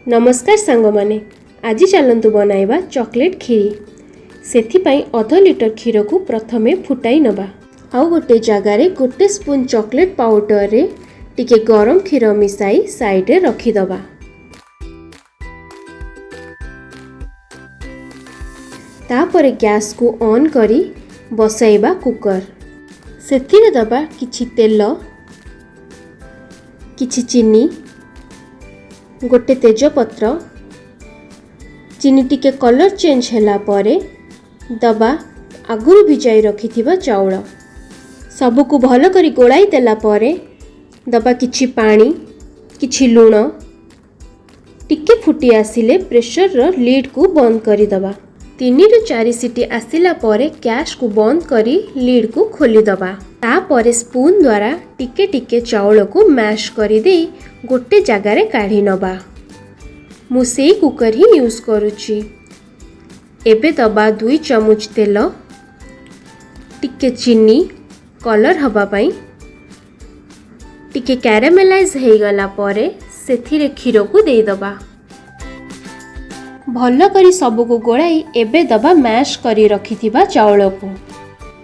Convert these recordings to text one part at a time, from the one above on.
ନମସ୍କାର ସାଙ୍ଗମାନେ, ଆଜି ଚାଲନ୍ତୁ ବନାଇବା ଚକୋଲେଟ୍ କ୍ଷୀରି। ସେଥିପାଇଁ ଅଧ ଲିଟର କ୍ଷୀରକୁ ପ୍ରଥମେ ଫୁଟାଇ ନେବା। ଆଉ ଗୋଟେ ଜାଗାରେ ଗୋଟେ ସ୍ପୁନ୍ ଚକୋଲେଟ୍ ପାଉଡ଼ରରେ ଟିକେ ଗରମ କ୍ଷୀର ମିଶାଇ ସାଇଡ଼ରେ ରଖିଦେବା। ତାପରେ ଗ୍ୟାସ୍କୁ ଅନ୍ କରି ବସାଇବା କୁକର। ସେଥିରେ ଦେବା କିଛି ତେଲ, କିଛି ଚିନି, ଗୋଟେ ତେଜପତ୍ର। ଚିନି ଟିକେ କଲର୍ ଚେଞ୍ଜ ହେଲା ପରେ ଦେବା ଆଗରୁ ଭିଜାଇ ରଖିଥିବା ଚାଉଳ। ସବୁକୁ ଭଲ କରି ଗୋଳାଇ ଦେଲା ପରେ ଦେବା କିଛି ପାଣି, କିଛି ଲୁଣ। ଟିକେ ଫୁଟି ଆସିଲେ ପ୍ରେସରର ଲିଡ଼୍କୁ ବନ୍ଦ କରିଦେବା। 3ରୁ 4 ସିଟି ଆସିଲା ପରେ ଗ୍ୟାସ୍କୁ ବନ୍ଦ କରି ଲିଡ଼୍କୁ ଖୋଲିଦେବା। ତାପରେ ସ୍ପୁନ୍ ଦ୍ୱାରା ଟିକେ ଟିକେ ଚାଉଳକୁ ମ୍ୟାଶ୍ କରିଦେଇ ଗୋଟେ ଜାଗାରେ କାଢ଼ି ନେବା। ମୁଁ ସେଇ କୁକର୍ ହିଁ ୟୁଜ୍ କରୁଛି। ଏବେ ଦେବା 2 ଚାମଚ ତେଲ, ଟିକେ ଚିନି କଲର୍ ହେବା ପାଇଁ। ଟିକେ କ୍ୟାରାମେଲାଇଜ୍ ହେଇଗଲା ପରେ ସେଥିରେ କ୍ଷୀରକୁ ଦେଇଦେବା। ଭଲ କରି ସବୁକୁ ଗୋଳାଇ ଏବେ ଦେବା ମ୍ୟାଶ୍ କରି ରଖିଥିବା ଚାଉଳକୁ।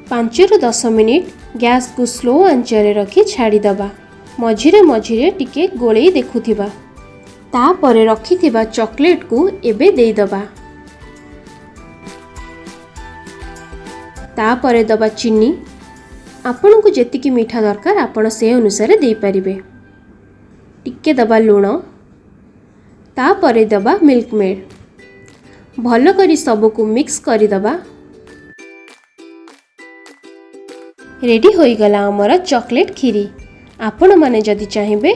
5ରୁ 10 ମିନିଟ୍ ଗ୍ୟାସ୍କୁ ସ୍ଲୋ ଆଞ୍ଚରେ ରଖି ଛାଡ଼ିଦେବା। ମଝିରେ ମଝିରେ ଟିକେ ଗୋଳେଇ ଦେଖୁଥିବା। ତାପରେ ରଖିଥିବା ଚକୋଲେଟ୍କୁ ଏବେ ଦେଇଦେବା। ତାପରେ ଦେବା ଚିନି। ଆପଣଙ୍କୁ ଯେତିକି ମିଠା ଦରକାର, ଆପଣ ସେ ଅନୁସାରେ ଦେଇପାରିବେ। ଟିକେ ଦେବା ଲୁଣ। ତାପରେ ଦେବା ମିଲ୍କ ମେଡ଼୍। ଭଲ କରି ସବୁକୁ ମିକ୍ସ କରିଦେବା। ରେଡ଼ି ହୋଇଗଲା ଆମର ଚକୋଲେଟ୍ କ୍ଷୀରି। ଆପଣମାନେ ଯଦି ଚାହିଁବେ,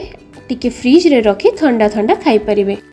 ଟିକେ ଫ୍ରିଜରେ ରଖି ଥଣ୍ଡା ଥଣ୍ଡା ଖାଇପାରିବେ।